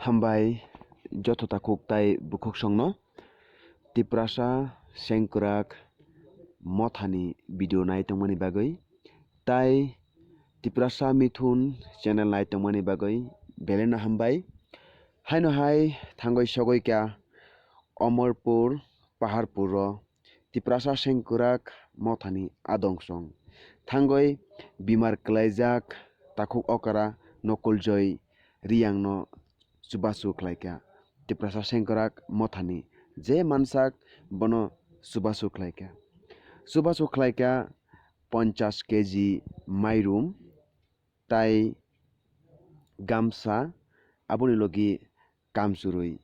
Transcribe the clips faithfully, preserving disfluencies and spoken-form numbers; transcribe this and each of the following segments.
Hambai joto takhuk tai bukhuksongno Tiprasa Sengkwrak Mothani video nai tongmani bagwi, tai Tiprasa Mithun channel nai tongmani bagwi belai no hambai. Haino hai thangwi sogwi kha Omorpur Paharpuro Tiprasa Sengkwrak Mothani adongsong thangwi bimar kwlaijak takhuk okra Nokoljoy Riyangno chubachu khlaikha. Tiprasa Sengkwrak Mothani je mansak bono chubachu khlaikha. Chubachu khlaikha ponchas keji mairum tai gamsa, aboni logi kamchwrwi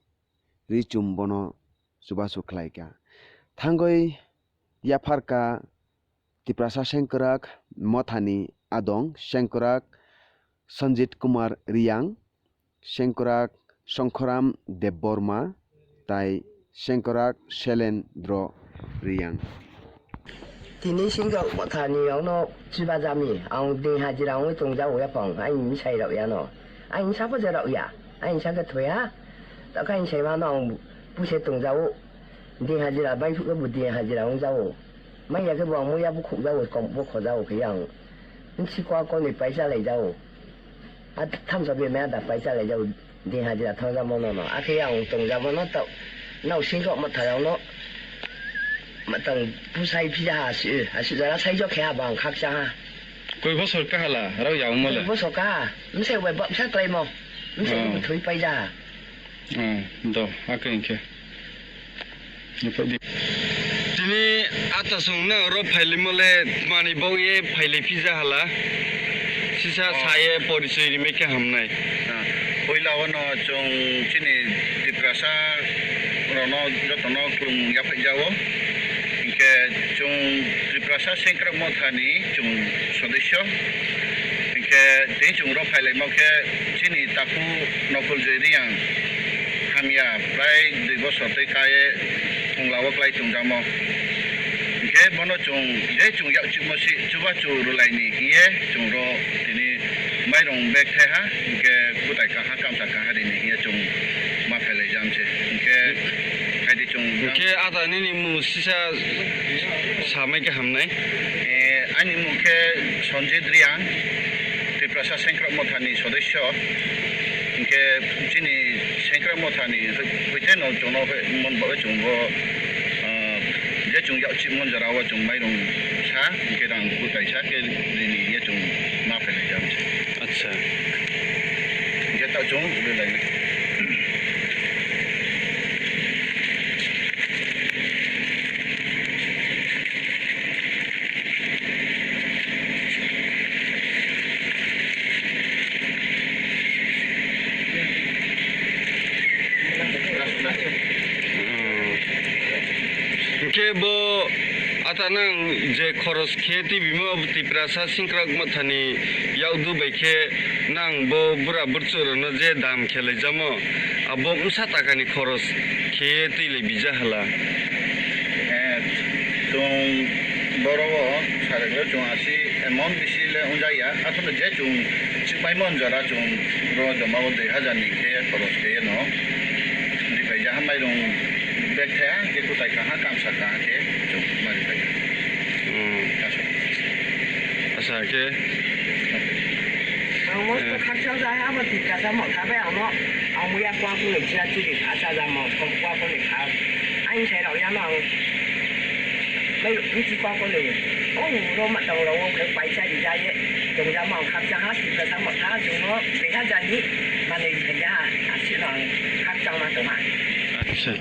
richum bono chubachu khlaikha. Thangwi yapharkha Tiprasa Sengkwrak Mothani adong Sengkwrak Sanjit Kumar Riyang, Sengkwrak Songkhoram Debbarma, tai Sengkwrak Selendro Riyang. Tini Sengkwrak Mothani rokno chubajami, ang din hajira wngwi tongjago yaphang, aini bwsai rok yano. Aini sabo je rok ya, aini sakhe thoya, tokha aini saimano ang puse tongjago. Din hajira bai phukhe bo din hajira wngjago. Manya khe bo ang muya bukhuk jago, kom bo khojago khe ang. Nsi kwa koni paisa lai jago. A thamsa be me da paisa lai jago. Din hajira thangja mono no. Akhe ang tongja mono to. Nao singko ma thayang no. Ma tang pusai pija ha si, ha si jara sai jo khe ha bang khakcha ha. Koi bosor kahala rao ya mole. Bosor ka. Mse we bap sa klai mo. Mse Hmm. Thui paija ha. Hmm, do, ake inke. Nipadi. Tini atasung na ro phailimo le mani bau ye phailai phija hala. Sisa Oh. Saye porichoi rimai khe hamnai. Ah, puila wano chwng chini Tiprasa rono jotono khulum yaphaijao. Inke chwng Tiprasa Sengkrak Mothani chwng sodesyo. Hinkhe tei chwng rw phailaima khe chini takhu Nokoljoy Riyang hamya prai dui bosor tei kaye thongla o klai tongdamo. Hinkhe bono chwng je chwng yak chikmo si chubachu rwlaini hiye chwng rw tini mairung bag thaiha hinkhe kwtai kaha kamsa kaha rini hiye chwng ma phailaijam se. Hinkhe phaidi chwng. Hinkhe ada nini mung sisa samai khe hamnai? Eh, ani mung khe Sanjit Riyang, Tiprasa Sengkrak Mothani sodesyo. Hinkhe chini Sengkrak Mothani hoite no chwngno hoi mon bo chwngbo, ah, je chwng yak chikmon jora o chwng mairung sa, hinkhe rang kwtai sa khe rini ye chwng ma phailaijam se. Acha. Hinkhe ta chwng rwlainai. Hinkhe bo ata nang je khoros khe twi bimo Tiprasa Sengkrak Mothani yakdu bai khe nang bo bura burchuk rokno je dam khe laijamo, abo bwsa takani khoros khe twi lai bija hala. Eh, chwng boro o sarekle chwng asi emon bisi le wngjak ya, asole je chwng chikpai mon jora chwng ro joma o dui hajar ni khe khoros khe no. Di pai jaha mairung bag thaya, khe kwtai kaha, kamsa kaha khe chwng mari pai. Hmm. Kaso. Asa khe. Ang mosto Eh. Khakchang jai, abo Tiprasa Motha bai ang no, ang muya kwa kung le chira chiri kha cha ja mo, kwa kung le kha. Aini sai rok ya no ang. Bai, bisi kwa kung le. Oh, ro ma tang ro, khe paisa di ja ye. Tong ja mo, ang khakchang ha, Tiprasa Motha, chwng no, dui hajar ni, mane di ja ha, asi no ang khakchang ma tong ha. Acha.